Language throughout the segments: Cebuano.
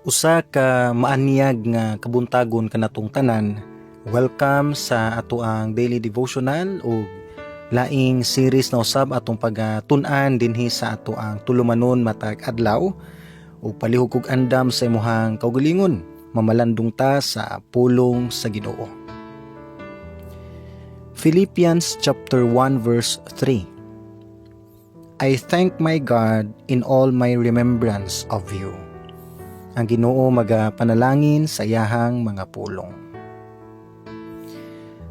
Usa ka maanyag nga kabuntagon kanatong tanan. Welcome sa atoang daily devotional o laing series na usab atong pagatun-an dinhi sa atoang tulumanon matag adlaw o palihog kog andam sa imuhang kaugalingon. Mamalandong ta sa pulong sa Ginoo. Philippians chapter 1 verse 3. I thank my God in all my remembrance of you. Ang Ginoo magapanalangin sa iyahang mga pulong.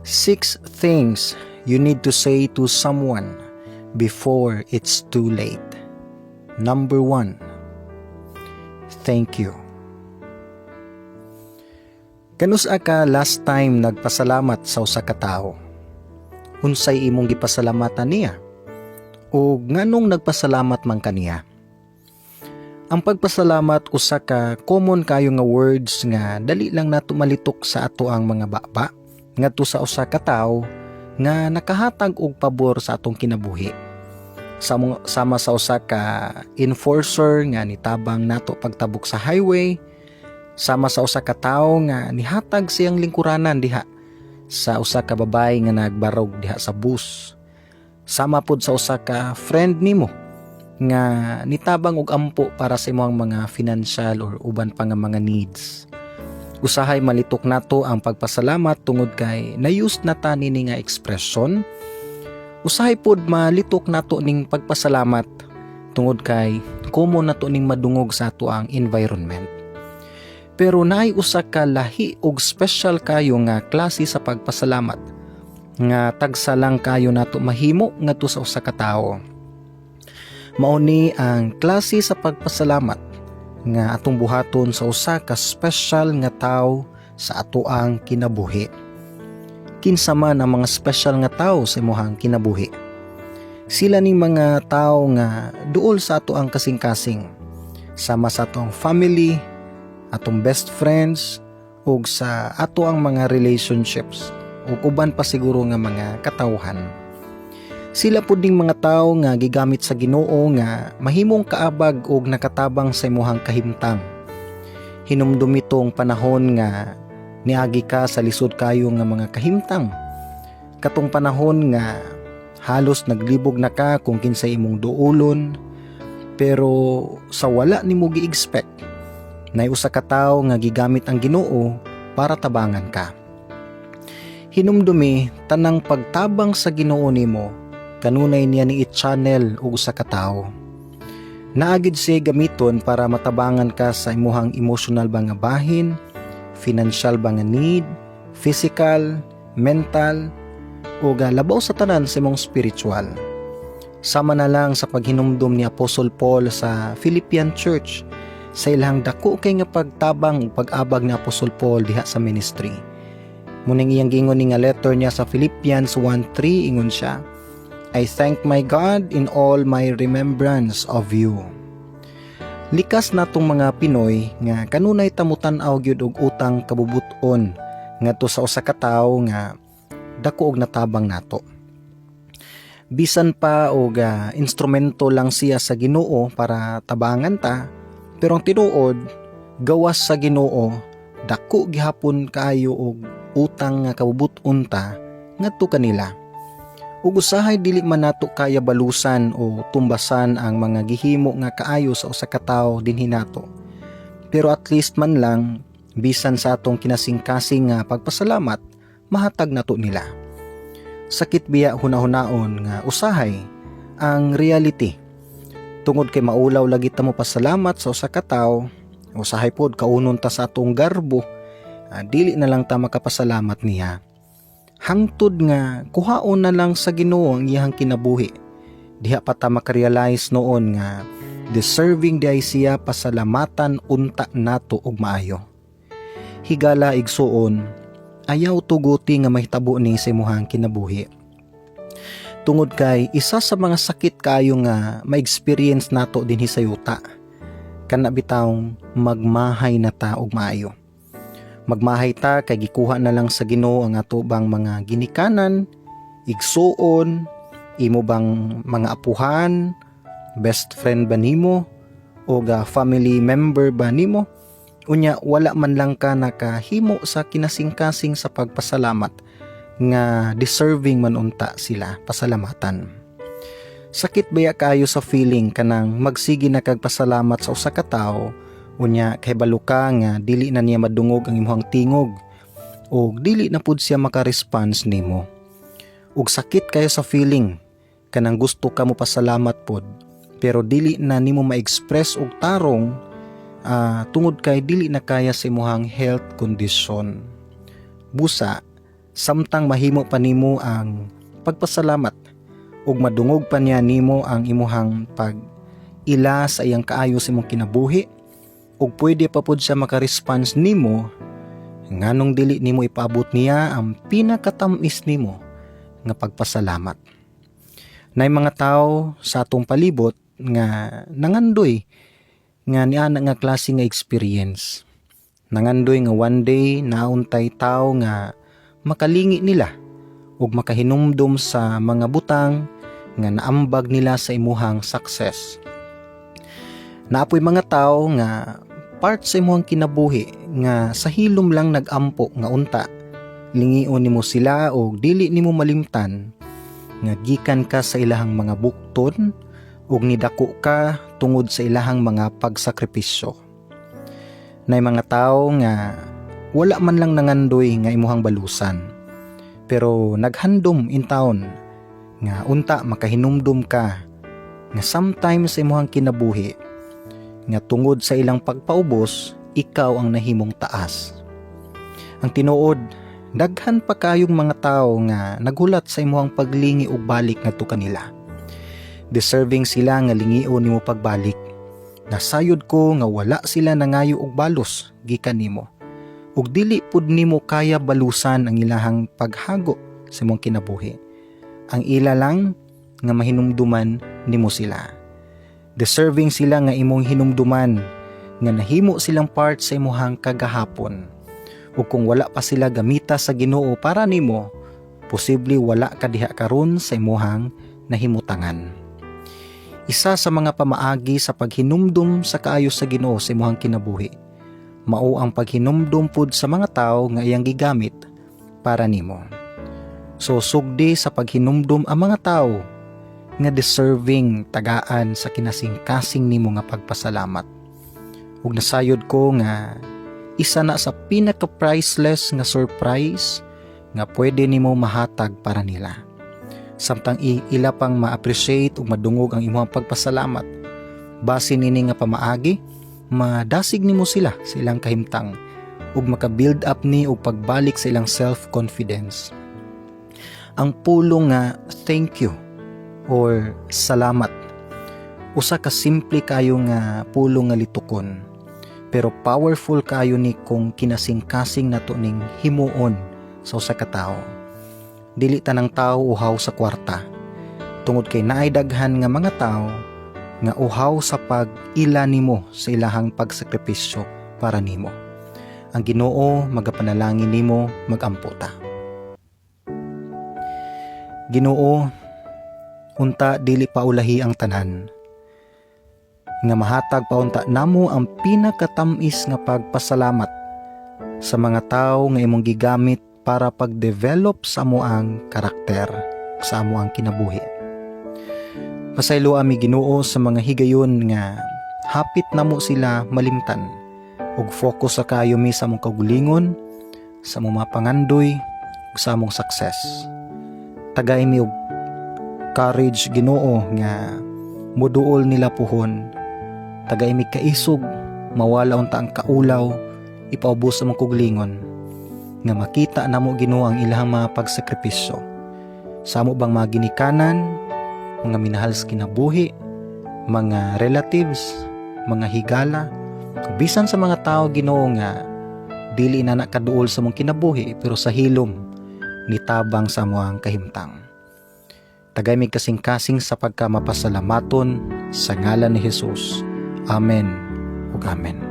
Six things you need to say to someone before it's too late. Number 1, thank you. Kanus-a ka last time nagpasalamat sa usa ka tawo? Unsay imong gipasalamatan niya? O nganong nagpasalamat man kaniya? Ang pagpasalamat usa ka common kayo nga words nga dali lang nato malitok sa ato ang mga baba ngadto sa usa ka tawo nga nakahatag og pabor sa atong kinabuhi. Sama sa usa ka enforcer nga nitabang nato pagtabok sa highway, sama sa usa ka tawo nga nihatag siyang lingkuranan diha sa usa ka babae nga nagbarog diha sa bus. Sama pod sa usa ka friend nimo nga nitabang og ampo para sa imong mga financial or uban pa nga mga needs. Usahay malitok nato ang pagpasalamat tungod kay na-use na ta nini nga ekspresyon. Usahay pod malitok nato ning pagpasalamat tungod kay common nato ning madungog sa ato ang environment. Pero naay usa ka lahi og special kayo nga klase sa pagpasalamat nga tagsa lang kayo nato mahimo ngadto sa usa ka tawo. Mao ni ang klase sa pagpasalamat nga atong buhaton sa usa ka special nga tawo sa atoang kinabuhi. Kinsa man ang mga special nga tawo sa imong kinabuhi? Sila ning mga tawo nga duol sa ato ang kasing-kasing. Sama sa atong family, atong best friends, ug sa ato ang mga relationships ug uban pa siguro nga mga katawhan. Sila pud ning mga tawo nga gigamit sa Ginoo nga mahimong kaabag og nakatabang sa imuhang kahimtang. Hinumdumi tong panahon nga niagi ka sa lisod kayo nga mga kahimtang. Katong panahon nga halos naglibog na ka kung kinsay imong duolon, pero sa wala nimo gi-expect, nay usa ka tawo nga gigamit ang Ginoo para tabangan ka. Hinumdumi, tanang pagtabang sa Ginoo nimo kanunay niya ni i-channel og usa ka tawo. Naa gyud siya gamiton para matabangan ka sa imuhang emotional ba nga bahin, financial ba nga need, physical, mental, ug labaw sa tanan sa imong spiritual. Sama na lang sa paghinumdum ni Apostle Paul sa Philippian Church sa ilang dako kay nga pagtabang ug pag-abag ni Apostle Paul diha sa ministry. Muning iyang giingon ni nga letter niya sa Philippians 1:3, ingon siya, "I thank my God in all my remembrance of you." Likas natong mga Pinoy nga kanunay ta motan-aw gyud og utang kabubut-on ngadto sa usa ka tawo nga dako og natabang nato. Bisan pa og instrumento lang siya sa Ginoo para tabangan ta, pero ang tinuod, gawas sa Ginoo, dako gihapon kaayo og utang nga kabubut-on ta ngadto kanila. Ug usahay dili man nato kaya balusan o tumbasan ang mga gihimo nga kaayo sa usa ka tawo dinhi nato. Pero at least man lang bisan sa atong kinasingkasing nga pagpasalamat, mahatag nato nila. Sakit biya hunahunaon nga usahay ang reality. Tungod kay maulaw lagi ta mo pasalamat sa usa ka tawo, usahay pod kaunon ta sa atong garbo, dili na lang ta makapasalamat niya. Hangtod nga kuhaon na lang sa Ginoo ang iyang kinabuhi. Diha pa ta makarealize noon nga deserving di ay siya pasalamatan unta nato og maayo. Higala igsuon, ayaw tuguti nga mahitabo ni sa imuhang kinabuhi. Tungod kay isa sa mga sakit kayo nga ma-experience nato dinhi sa yuta. Kana bitawng magmahay na ta og maayo. Magmahay ta kay gikuha na lang sa Ginoo ang ato bang mga ginikanan, igsuon, imo bang mga apuhan, best friend ba nimo, o ga family member ba nimo, Unya wala man lang ka nakahimo sa kinasingkasing sa pagpasalamat nga deserving man unta sila pasalamatan. Sakit baya kayo sa feeling kanang magsige na kag pasalamat sa usa ka tawo, unya kahibalo ka nga dili na niya madungog ang imong tingog og dili na pud siya maka-response nimo. Ug sakit kayo sa feeling kanang gusto ka mo pasalamat pod pero dili na nimo ma-express og tarong tungod kay dili na kaya sa imuhang health condition. Busa, samtang mahimo pa nimo ang pagpasalamat ug madungog pa niya nimo ang imuhang pag ila sa iyang kaayo sa imong kinabuhi ug pwede pa pud siya maka-response nimo, nganong dili nimo ipaabot niya ang pinakatamis nimo nga pagpasalamat? Nay mga tao sa atong palibot nga nangandoy nga niana nga klase nga experience. Nangandoy nga one day nauntay tao nga makalingi nila ug makahinumdum sa mga butang nga naambag nila sa imuhang success. Naa poy mga tao nga part sa imuhang kinabuhi nga sa hilom lang nagampo nga unta lingion nimo sila og dili nimo malimtan nga gikan ka sa ilahang mga bukton ug nidako ka tungod sa ilahang mga pagsakripisyo. Nay mga tao nga wala man lang nangandoy nga imuhang balusan. Pero naghandom in town nga unta makahinumdum ka nga sometimes sa imuhang kinabuhi nga tungod sa ilang pagpaubos, ikaw ang nahimong taas. Ang tinuod, daghan pa kayong mga tao nga naghulat sa imuhang paglingi og balik ngadto kanila. Deserving sila nga lingion nimo pagbalik. Nasayod ko nga wala sila nangayo og balos gikan nimo. Ug dili pud nimo kaya balusan ang ilahang paghago sa imong kinabuhi. Ang ila lang nga mahinumduman nimo sila. Deserving sila nga imong hinumduman nga nahimo silang part sa imuhang kagahapon. Ug kung wala pa sila gamita sa Ginoo para nimo, posible wala ka diha karon sa imuhang nahimutangan. Isa sa mga pamaagi sa paghinumdum sa kaayo sa Ginoo sa imuhang kinabuhi, mao ang paghinumdum pud sa mga tawo nga iyang gigamit para nimo. So sugdi sa paghinumdum ang mga tawo nga deserving tagaan sa kinasingkasing nimo nga pagpasalamat. Ug nasayod ko nga isa na sa pinaka priceless nga surprise nga pwede nimo mahatag para nila. Samtang ila pang ma-appreciate ug madungog ang imong pagpasalamat, basin ini nga pamaagi, madasig nimo sila sa ilang kahimtang ug maka-build up ni og pagbalik sa ilang self-confidence. Ang pulong nga "thank you" or "salamat", usa ka simple kayo nga pulong nga litukon, pero powerful kayo ni kung kinasingkasing nato ning himuon sa usa ka tawo. Dili tanang tao uhaw sa kwarta. Tungod kay naay daghan nga mga tao nga uhaw sa pag-ila nimo sa ilahang pagsakripisyo para nimo. Ang Ginoo magapanalangin nimo, mag-ampo ta. Ginoo, unta dili pa ulahi ang tanan. Nga mahatag pa unta namo ang pinakatamis nga pagpasalamat sa mga tao nga imong gigamit para pag-develop sa amoang karakter, sa amoang kinabuhi. Pasaylo ami, Ginoo, sa mga higayon nga hapit namo sila malimtan ug focus sa kayo mi sa among kaugalingon, sa among mga pangandoy ug sa among success. Tagay mi og courage, Ginoo, nga muduol nila puhon. Tagay mi kaisog mawala unta ang kaulaw ipaubos sa among kaugalingon nga makita namo, Ginoo, ang ilahang mga pagsakripisyo. Sa amo bang mga ginikanan, mga minahal sa kinabuhi, mga relatives, mga higala, bisan sa mga tao, Ginoo, nga dili na nakaduol sa among kinabuhi pero sa hilom nitabang sa amoang kahimtang. Tagay mig kasing-kasing sa pagka mapasalamaton sa ngalan ni Jesus. Amen ug amen.